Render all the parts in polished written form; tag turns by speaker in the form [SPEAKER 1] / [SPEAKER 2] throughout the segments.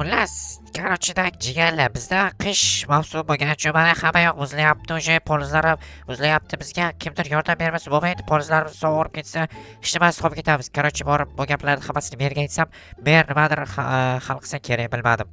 [SPEAKER 1] Xullas, короче, так, jigarlar, bizda qish mavsumi bo'lgani uchun mana hamma yoq muzlayapti, уже polizlar ham muzlayapti. Bizga kimdir yordam bermasa bo'lmaydi, polizlarimiz sovurib ketsa, hech nimasiz qolib ketamiz. Короче, borib bu gaplarni hammasini merga aytsam, mer nimadir hal qilsa kerak, bilmadim.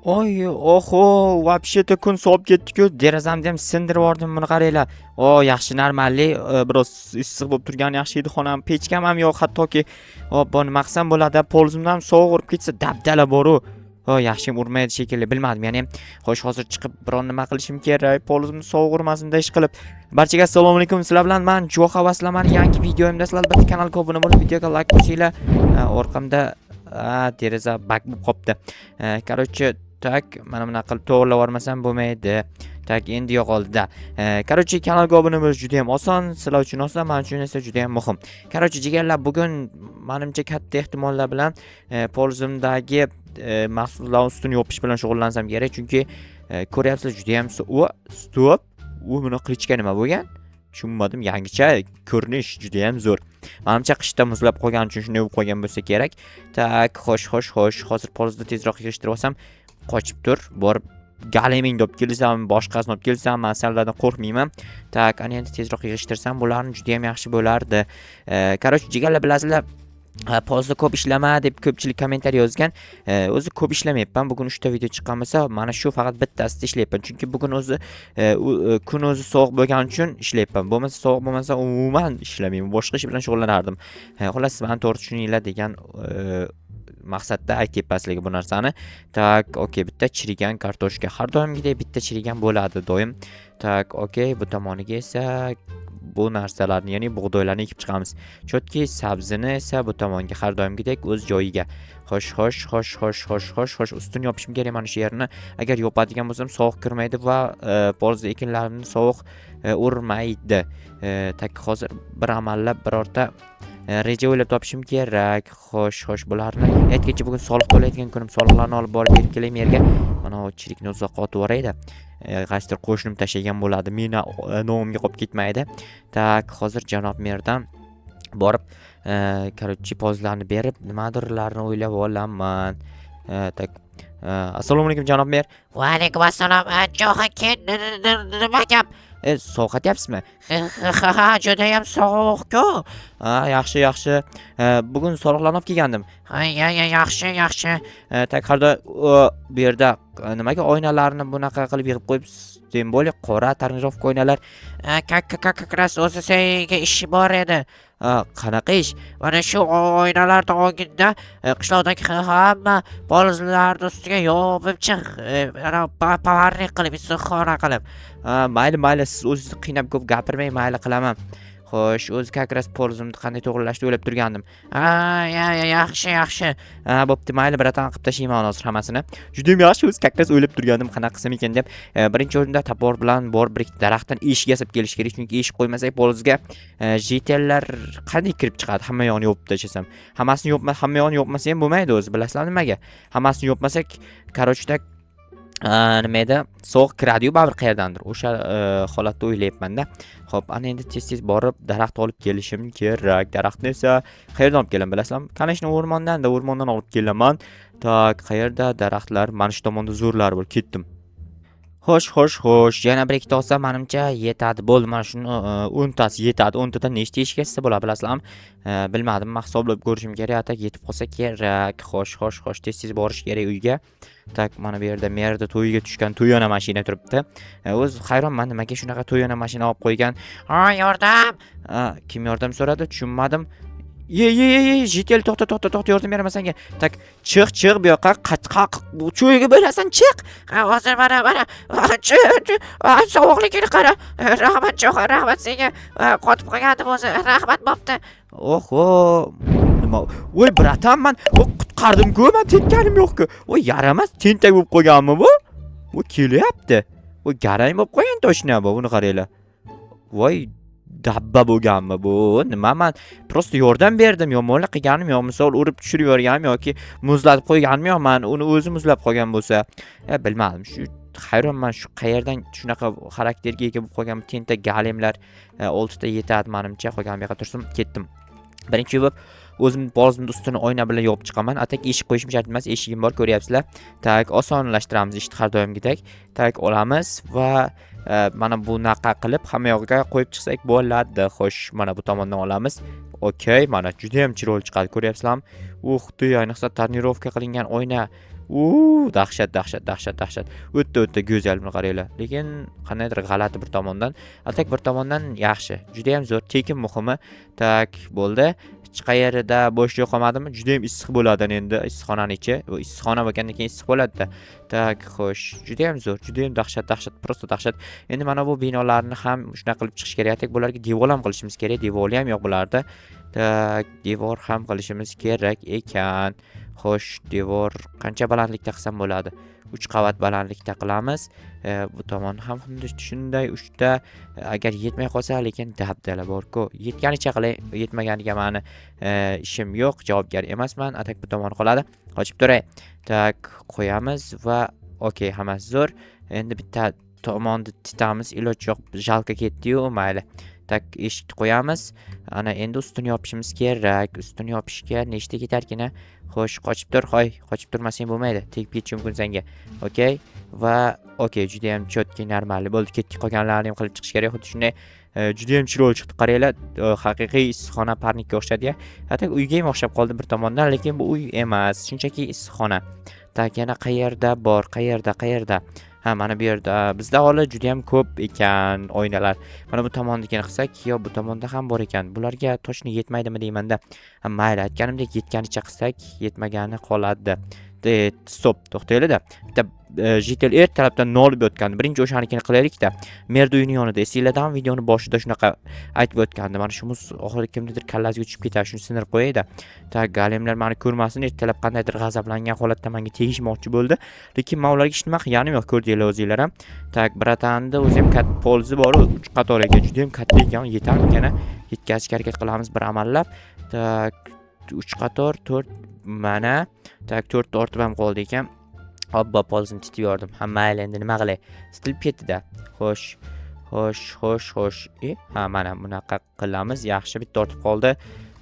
[SPEAKER 2] Oy, oho, вообще-то kun sovib ketdi-ku. Derazamni ham sindirib yubordim, buni qaranglar. O, yaxshi, нормальный, biroz issiq bo'lib turgani yaxshi edi xonam. Pechkam ham yo'q hattoki. Hop, nima qilsam bo'ladi? Polzimdan ham sovuq urib ketsa, dabdala boru. O, yaxshi ham urmaydi shekilli, bilmadim. Ya'ni, xo'sh, hozir chiqib biron nima qilishim kerak. Polzimni sovuq urmasin ish qilib. Barchaga assalomu alaykum. Sizlar bilan men Jo'xa va sizlar meni yangi videoimda. Sizlar albatta kanalga obuna bo'lib, videoga like bosinglar. Orqamda deraza баг bo'lib qolibdi. Короче, так, mana bunaqa qilib to'g'irlab yubormasam bo'lmaydi. Так, endi yo'qoldi-da. Короче, kanalga obuna bo'lish juda ham oson, sizlar uchun oson, men uchun esa juda ham muhim. Короче, jigarlar, bugun menimcha katta ehtimollar bilan polzimdagi mahsulotlar ustini yopish bilan shug'ullansam kerak, chunki ko'ryapsizlar, juda ham o, стоп. U buni qilichga nima bo'lgan? Tushunmadim. Yangicha ko'rinish juda ham zo'r. Menimcha qishda muzlab qolgani uchun shunday bo'lib qolgan bo'lsa kerak. Так, xo'sh, xo'sh, xo'sh, hozir polzni tezroq yig'ishtirib olsam, qochib tur, borib galemingni olib kelsam, boshqasini olib kelsam, man sizlardan qo'rqmayman. Так, ana endi tezroq yig'ishtirsam, bularni juda ham yaxshi bo'lardi. Короче, jigarlar, bilasizlar, polzda ko'p ishlama deb ko'pchilik kommentariy yozgan. O'zi ko'p ishlamayapman. Bugun 3 ta video chiqqan bo'lsa, mana shu faqat bittasida ishlayapman. Chunki bugun o'zi kun o'zi sovuq bo'lgani uchun ishlayapman. Bo'lmasa, sovuq bo'lmasa umuman ishlamayman. Boshqa ish bilan shug'ullanardim. Xullas, mani to'g'ri tushuninglar degan maqsadda aytyapman sizlarga bu narsani. Так, okey, bitta chirigan kartoshka. Har doimgidek bitta chirigan bo'ladi doim. Так, okey, bu tomoniga esa bu narsalarni, ya'ni bug'doylarni ekib chiqamiz. Чётко sabzini esa bu tomonga har doimgidek o'z joyiga. Xo'sh, xo'sh, xo'sh, xo'sh, xo'sh, xo'sh, xo'sh, ustini yopishim kerak mana shu yerni. Agar yopadigan bo'lsam, sovuq kirmaydi va polza ekinlarimni sovuq urmaydi. Так, hozir bir amallab birorta reja o'ylab topishim kerak. Xo'sh, xo'sh, bularni aytgancha bugun soliq to'laydigan kunim. Soliqlarni olib borib berib kelay yerga. Mana bu chirikni uzoqqa otib yuborayda. Qaysidir qo'shnim tashlagan bo'ladi. Meni nomimga qolib ketmaydi. Так, hozir janob merdan borib, короче, pozlarni berib, nimadirlarni o'ylab olaman. Так, assalomu alaykum, janob mer.
[SPEAKER 1] Va alaykum assalom. Jo'xa, nima gap?
[SPEAKER 2] Sovqatyapsizmi?
[SPEAKER 1] Ha, judayam sovuq-ku.
[SPEAKER 2] Ha, yaxshi, yaxshi. Bugun soliqlarni olib kelgandim.
[SPEAKER 1] Ha, ya, ya, yaxshi, yaxshi.
[SPEAKER 2] Так, har doim bu yerda nimaga oynalarni bunaqa qilib yig'ib qo'yibsiz? Тем более qora тонировка oynalar.
[SPEAKER 1] Как раз o'zi senga ish bor edi.
[SPEAKER 2] Qanaqa ish?
[SPEAKER 1] Mana shu oynalarni olginda, qishloqdagi hamma polizlarni ustiga yopib chiq. Ana парник qilib, issiqxona qilib.
[SPEAKER 2] Ha, mayli, mayli, siz o'zingizni qiynab ko'p gapirmang, mayli, qilaman. Xo'sh, o'zi как раз polzimni qanday to'g'rilashni o'ylab turgandim.
[SPEAKER 1] Ha, ya, ya, yaxshi, yaxshi.
[SPEAKER 2] Ha, bo'pti, mayli, братан, qilib tashlayman hozir hammasini. Judayam yaxshi, o'zi как раз o'ylab turgandim, qanaqa qilsam ekan deb. Birinchi o'rinda топор bilan borib bir ikkita daraxtdan eshik yasab kelish kerak, chunki eshik qo'ymasak polzga житель lar qanday kirib chiqadi hamma yoqni yopib tashlasam. Hammasini yopma, hamma yoqni yopmasa ham bo'lmaydi o'zi, bilasizlar nimaga? Hammasini yopmasak, короче, так, nima edi? Sovuq kiradi-yu baribir qayerdandir. O'sha holatda o'ylayapman-da. Xo'p, ana endi tez-tez borib daraxt olib kelishim kerak. Daraxtni esa qayerdan olib kelaman, bilasizlarmi? Конечно, o'rmondan-da, o'rmondan olib kelaman. Так, qayerda daraxtlar? Mana shu tomonda zo'rlari bor. Ketdim. Xo'sh, xo'sh, xo'sh. Yana bir ikkita olsam, manimcha yetadi. Bo'ldi, mana shuni 10 tasi yetadi. 10 tadan nechta eshik yasasa bo'ladi, bilasizlarmi? Bilmadim, man hisoblab ko'rishim kerak. А так yetib qolsa kerak. Xo'sh, xo'sh, xo'sh, tez-tez borish kerak uyga. Так, mana bu yerda merda to'yiga tushgan Toyota mashina turibdi. O'zi hayronman, nimaga shunaqa Toyota mashina olib qo'ygan.
[SPEAKER 1] Ha, yordam.
[SPEAKER 2] Kim yordam so'radi? Tushunmadim. Ye, ye, ye, ye, житель, to'xta, to'xta, to'xta, yordam beraman senga. Так, chiq, chiq bu yoqqa. Qat, qaq, cho'yga bo'lasan, chiq.
[SPEAKER 1] Ha, hozir mana, mana. Sovuqligini qara. Rahmat, Jo'xa, rahmat senga. Qotib qolgandim o'zi. Rahmat, bo'pti.
[SPEAKER 2] Oho, nima? Voy, братан, man o qutqardim-ku, man tekkanim yo'q-ku. Voy, yaramas, tentak bo'lib qolganmi bu? Bu kelyapti. Bu garang bo'lib qolgan точно bu, buni qaranglar. Voy, dabba bo'lganmi bu? Nima, man просто yordam berdim, yomonlik qilganim yo'q. Misol, urib tushirib yuborganim yoki muzlatib qo'yganim yo'q. Man uni o'zi muzlab qolgan bo'lsa, bilmadim. Shu hayronman, shu qayerdan shunaqa xarakterga ega bo'lib qolgan bu tentak galemlar. Oltita yetadi manimcha, qolgani bu yoqqa tursin, ketdim. Birinchi bo'lib O'zim polzimni ustini oyna bilan yopib chiqaman. А так eshik qo'yishim shart emas, eshigim bor, ko'ryapsizlar. Так, osonlashtiramiz ishni har doimgidek. Так, olamiz va mana bunaqa qilib hamma yog'iga qo'yib chiqsak bo'ladi. Xo'sh, mana bu tomondan olamiz. Okey, mana juda ham chiroyli chiqadi, ko'ryapsizlarmi? Ух ты, ayniqsa тонировка qilingan oyna. U dahshat, dahshat, dahshat, dahshat. O'ta o'ta go'zal, buni qaranglar. Lekin qandaydir g'alati bir tomondan, а так bir tomondan yaxshi. Juda ham zo'r, tekin muhimi. Так, bo'ldi. Hech qayerida bo'shliq qolmadimi? Juda ham issiq bo'ladi endi issiqxonani ichi. Bu issiqxona bo'lgandan keyin issiq bo'ladi-da. Так, xo'sh, juda ham zo'r, juda ham dahshat, dahshat, просто dahshat. Endi mana bu binolarni ham shunaqa qilib chiqish kerak. А так bularga devor ham qilishimiz kerak. Devori ham yo'q bularda. Так, devor ham qilishimiz kerak ekan. Xo'sh, devor qancha balandlikda qilsam bo'ladi? 3 qavat balandlikda qilamiz. Bu tomonni ham xuddi shunday 3 ta, agar yetmay qolsa, lekin dabdala bor-ku. Yetganicha qilay, yetmaganiga mani ishim yo'q, javobgar emasman. А так bu tomon qoladi. Qochib turay. Так, qo'yamiz va okey, hammasi zo'r. Endi bitta tomonni titamiz, iloji yo'q, жалко ketdi-yu, mayli. Так, eshikni qo'yamiz. Ana endi ustini yopishimiz kerak. Ustini yopishga nechta ketarkin a? Xo'sh, qochib tur, hoy, qochib turmasang bo'lmaydi. Tegib ketishi mumkin senga. Okey va okey, juda ham чёткий, нормальный bo'ldi. Ketdik, qolganlarini ham qilib chiqish kerak. Xuddi shunday, juda ham chiroyli chiqdi. Qaranglar, haqiqiy issiqxona, парник ka o'xshadi-ya. А так uyga ham o'xshab qoldi bir tomondan, lekin bu uy emas, shunchaki issiqxona. Так, yana qayerda bor? Qayerda, qayerda? Ha, mana bu yerda. Bizda holi juda ham ko'p ekan oynalar. Mana bu tomonnikini qilsak, yo bu tomonda ham bor ekan. Bularga точно yetmaydimi deymanda. Ha, mayli, aytganimdek yetganicha qilsak, yetmagani qoladi. Стоп, to'xtaylik-da. Bitta житель ertalabdan nolib yotgandi. Birinchi o'shanikini qilaylik-da. Merni uyini yonida. Esinglardan videoni boshida shunaqa aytib o'tgandi. Mana shu muz oxiri kimnidir kallasiga tushib ketadi. Shuni sindirib qo'yay-da. Так, golemlar mani ko'rmasin, ertalab qandaydir g'azablangan holatda menga tegishmoqchi bo'ldi. Lekin men ularga hech nima qilganim yo'q, ko'rdinglar o'zinglar ham. Так, братан ni o'zi ham katta polzi bor, 3 qator ekan, juda ham katta ekan, yetarmikan a? Yetkazishga harakat qilamiz bir amallab. Так, 3 qator, 4, mana. Так, 4 ta ortib ham qoldi ekan. Obbo, polzini titib yordim. Ha, mayli, endi nima qilay? Titilib ketdi-da. Xo'sh. Xo'sh, xo'sh, xo'sh. E, ha, mana bunaqa qilamiz. Yaxshi, bitta ortib qoldi.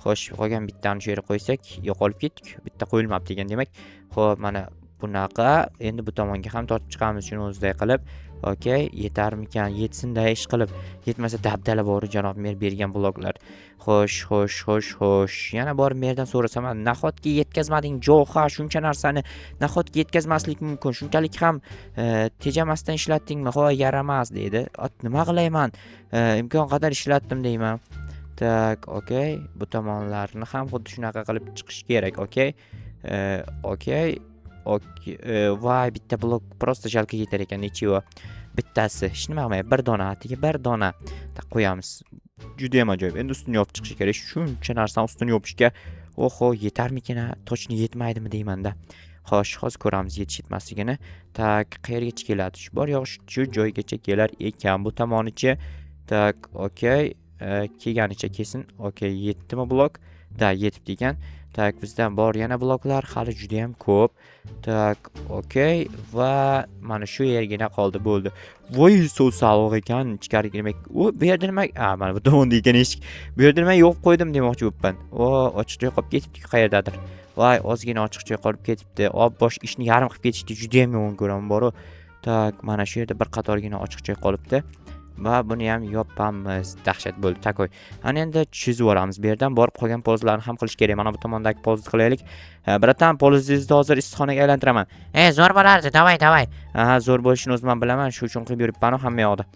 [SPEAKER 2] Xo'sh, qolgan bittani shu yerga qo'ysak, yo'qolib ketdik. Bitta qo'yilmabdi ekan, demak. Xo'p, mana bunaqa. Endi bu tomonga ham tortib chiqamiz shuni o'ziday qilib. Okey, yetarmikan? Yetsin-da ish qilib. Yetmasa dabdala bor janob mer bergan bloklar. Xo'sh, xo'sh, xo'sh, xo'sh. Yana borib merdan so'rasam, nahotki yetkazmading Jo'xa shuncha narsani? Nahotki yetkazmaslik mumkin? Shunchalik ham tejamasdan ishlatdingmi? Hoy, yaramas deydi. Ot, nima qilayman? Imkon qadar ishlatdim deyman. Так, okey. Bu tomonlarni ham xuddi shunaqa qilib chiqish kerak, okey. Okey. Okey, voy, bitta blok просто жалко ketar ekan, ничего. Bittasi, hech nima qilmaydi. Bir dona, atigi bir dona. Так, qo'yamiz. Juda ham ajoyib. Endi ustini yopib chiqish kerak. Shuncha narsani ustini yopishga, oho, yetarmikin a? Точно yetmaydimi deymanda. Xo'sh, hozir ko'ramiz yetish yetmasligini. Так, qayergacha keladi? Shu bor yo'q shu joygacha kelar ekan. Bu tomonichi. Так, okey. Kelganicha kelsin. Okey, yetdimi blok? Да, yetibdi ekan. Так, bizdan bor yana bloklar hali juda ham ko'p. Так, okey va mana shu yergina qoldi, bo'ldi. Voy, suv sovuq ekan. Ichkariga demak, u bu yerda nima? A, mana bu tomonda ekan eshik. Bu yerda nima yo'q qo'ydim demoqchi bo'libman. O, ochiq joy qolib ketibdi qayerdadir. Voy, ozgina ochiq joy qolib ketibdi. Ob bosh ishni yarim qilib ketishdi, juda ham yomon ko'raman boru. Так, mana shu yerda bir qatorgina ochiq joy qolibdi. Va buni ham yopamiz. Dahshat bo'ldi. Такой. Ana endi chizib yuboramiz. Bu yerdan borib qolgan polzlarni ham qilish kerak. Mana bu tomondagi polzni qilaylik. Братан, polzingizni hozir issiqxonaga aylantiraman.
[SPEAKER 1] E, zo'r bo'lardi. Давай, давай.
[SPEAKER 2] Aha, zo'r bo'lishini o'zim ham bilaman. Shu uchun qilib yuribman hamma yoqda.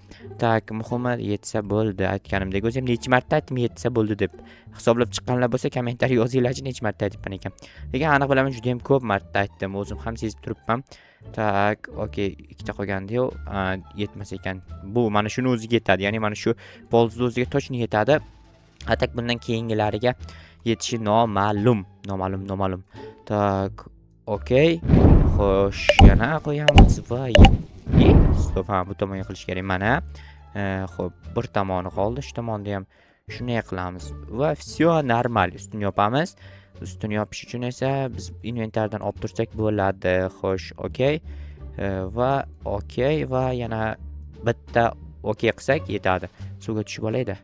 [SPEAKER 2] Так, muhimi yetsa bo'ldi. Aytganimdek, o'zim necha marta aytdim yetsa bo'ldi deb. Hisoblab chiqqanlar bo'lsa, kommentariy yozinglarchi, necha marta aytibman ekan. Lekin aniq bilaman, juda ham ko'p marta aytdim. O'zim ham sezib turibman. Так, okey, ikkita qolgandi-yu, yetmas ekan. Bu mana shuni o'ziga yetadi. Ya'ni mana shu polzni o'ziga точно yetadi. А так bundan keyingilariga yetishi noma'lum. Noma'lum, noma'lum. Так, okey. Xo'sh, yana qo'yamiz va стоп, ha, bu tomonga qilish kerak mana. Xo'p, bir tomoni qoldi. Shu tomonni ham shunday qilamiz va всё нормал. Ustini yopamiz. Ustini yopish uchun esa biz inventardan olib tursak bo'ladi. Xo'sh, okey. Va okey va yana bitta okey qilsak yetadi. Suvga tushib olayda.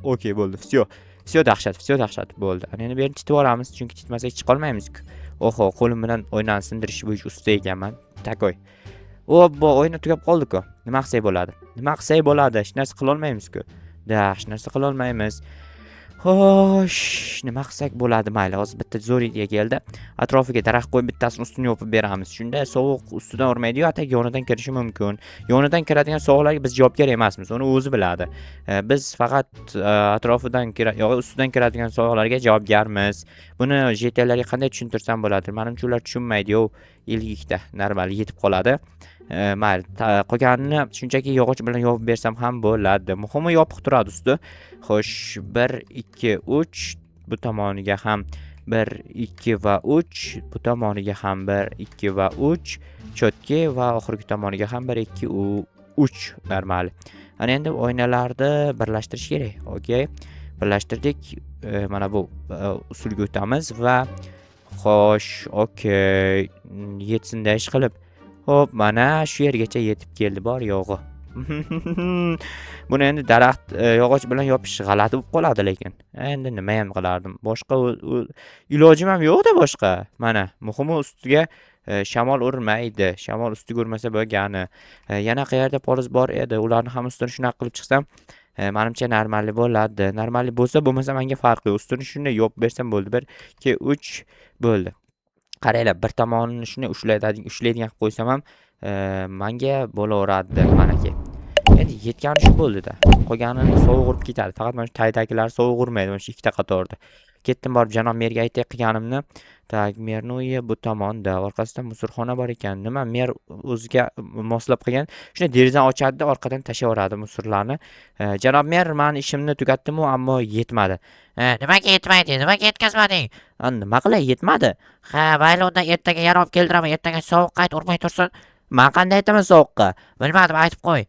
[SPEAKER 2] Okey bo'ldi. Всё. Всё, dahshat, всё, dahshat bo'ldi. Ana endi bu yerni titib yuboramiz, chunki titmasak chiqolmaymiz-ku. Oho, qo'lim bilan oynani sindirish bo'yicha usta ekanman. Такой. Obbo, oyna tugab qoldi-ku. Nima qilsak bo'ladi? Nima qilsak bo'ladi? Hech narsa qilolmaymiz-ku. Да, hech narsa qilolmaymiz. Xo'sh, nima qilsak bo'ladi? Mayli, hozir bitta zo'r ideya keldi. Atrofiga daraxt qo'yib, bittasini ustini yopib beramiz. Shunda sovuq ustidan urmaydi-yu, atigi yonidan kirishi mumkin. Yonidan kiradigan sovuqlarga biz javobgar emasmiz. Uni o'zi biladi. Biz faqat atrofidan kira yo ustidan kiradigan sovuqlarga javobgarmiz. Buni житель larga qanday tushuntirsam bo'ladi? Manimcha, ular tushunmaydi-yu. 52 ta normal yetib qoladi. Mayli, qolganini shunchaki yog'och bilan yopib bersam ham bo'ladi. Muhimi, yopiq turadi usti. Xo'sh, 1, 2, 3, bu tomoniga ham 1, 2 va 3, bu tomoniga ham 1, 2 va 3, чётко va oxirgi tomoniga ham 1, 2, 3, normal. Ana endi oynalarni birlashtirish kerak. Okey. Birlashtirdik. Mana bu usulga o'tamiz va xo'sh, okey. Yetsin-da ish qilib. Xo'p, mana shu yergacha yetib keldi bor yo'g'i. Buni endi daraxt, yog'och bilan yopish g'alati bo'lib qoladi lekin. Endi nima ham qilardim? Boshqa ilojim ham yo'q-da boshqa. Mana, muhimi, ustiga shamol urmaydi. Shamol ustiga urmasa bo'lgani. Yana qayerda poliz bor edi? Ularni ham ustini shunaqa qilib chiqsam, manimcha, нормальный bo'ladi. Нормальный bo'lsa, bo'lmasa menga farqi yo'q. Ustini shunday yopib bersam bo'ldi. 1, 2, 3 bo'ldi. Qaranglar, bir tomonini shunday ushlaydigan qilib qo'ysam ham manga bo'laveradi manaki. Endi yetgani shu bo'ldi-da. Qolganini sovuq urib ketadi. Faqat mana shu tagdagilar sovuq urmaydi, mana shu ikkita qatorda. Ketdim, borib janob merga aytay qilganimni. Так, merni uyi bu tomonda. Orqasida мусор xona bor ekan. Nima, mer o'ziga moslab qilgan. Shunday derazani ochadi-da, orqadan tashlayveradi мусор larni. Janob mer, mani ishimni tugatdim-u, ammo yetmadi.
[SPEAKER 1] Nimaga yetmaydi? Nimaga yetkazmading?
[SPEAKER 2] A, nima qilay, yetmadi.
[SPEAKER 1] Ha, mayli, unda ertaga yana olib keltiraman. Ertaga sovuq qayt urmay tursin.
[SPEAKER 2] Man qanday aytaman sovuqqa?
[SPEAKER 1] Bilmadim, aytib qo'y.